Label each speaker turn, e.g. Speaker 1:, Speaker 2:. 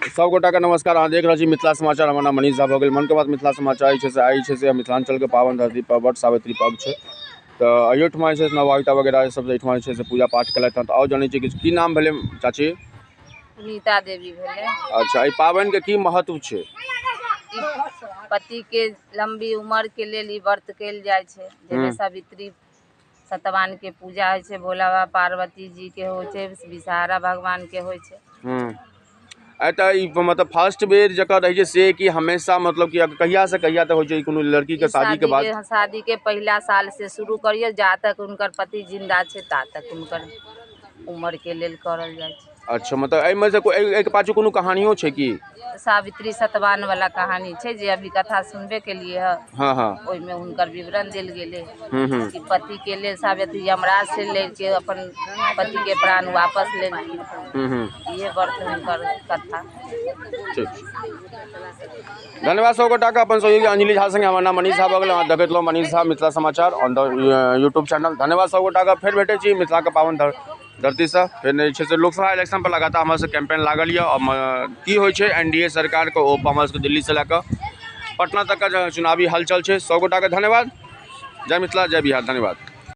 Speaker 1: सब गोटाके नमस्कार। अहाँ देख रहल छी मिथिला समाचार। हमर नाम मनीष झा भऽ गेल। मनके बात मिथिला समाचार जे छै से आइ जे छै से मिथिलाञ्चलके पावन धरती पर वट सावित्री पर्व छै, तऽ अहियोठमा जे छै से नवविवाहिता वगैरह सब एहिठमा जे छै से पूजा पाठ केलथि हँ। तऽ आउ जनै छी कि नाम भेलै चाची?
Speaker 2: सुनीता देवी भेलै।
Speaker 1: अच्छा, एहि पाबनिके की महत्व छै?
Speaker 2: ई पतिके लम्बी उमरके लेल ई व्रत कयल जाइ छै, जाहिमे सावित्री सतवानके पूजा होइ छै, भोला बाबा पार्वती जीके होइ छै, विषहारा भगवानके होइ छै।
Speaker 1: एतऽ ई मतलब फर्स्ट बेर जकर रहै छै से कि हमेशा, मतलब कि कहिया से कहिया तक होइ छै कोनो लड़कीके शादीके बाद?
Speaker 2: शादीके पहिला साल से शुरू करियौ, जा तक हुनकर पति जिन्दा छै ता तक हुनकर उमरके लेल करल जाइ छै।
Speaker 1: अच्छा, मतलब एहिमे से एहिके पाछू कोनो कहानियो छै की?
Speaker 2: सावित्री सतवान वाला कहानी छै, जे अभी कथा सुनबे केलिए हँ।
Speaker 1: हँ हँ
Speaker 2: ओहिमे हुनकर विवरण देल गेलै
Speaker 1: हूँ हूँ
Speaker 2: कि पतिके लेल सावित्री यमराज से लड़िके अपन पतिके प्राण वापस लेलखिन।
Speaker 1: हूँ हूँ
Speaker 2: इहे व्रत हुनकर कथा।
Speaker 1: ठीक छै, धन्यवाद सब गोटाके। अपन सहयोगी अंजलि झा संगे हमर नाम मनीष झा भऽ गेल। अहाँ देखैत रहू मनीष झा मिथिला समाचार ऑन द यूट्यूब चैनल। धन्यवाद सब गोटाके। फेर भेटै छी मिथिलाके पावन धरतीसँ। फेर जे छै से लोकसभा इलेक्शन पर लगातार हमर सबके कैंपेन लागल यऽ। की होइ छै एनडीए सरकारके, ओ हमर सबके दिल्लीसँ लए कऽ पटना तकके चुनावी हलचल छै। सब गोटाके धन्यवाद। जय मिथिला, जय बिहार। धन्यवाद।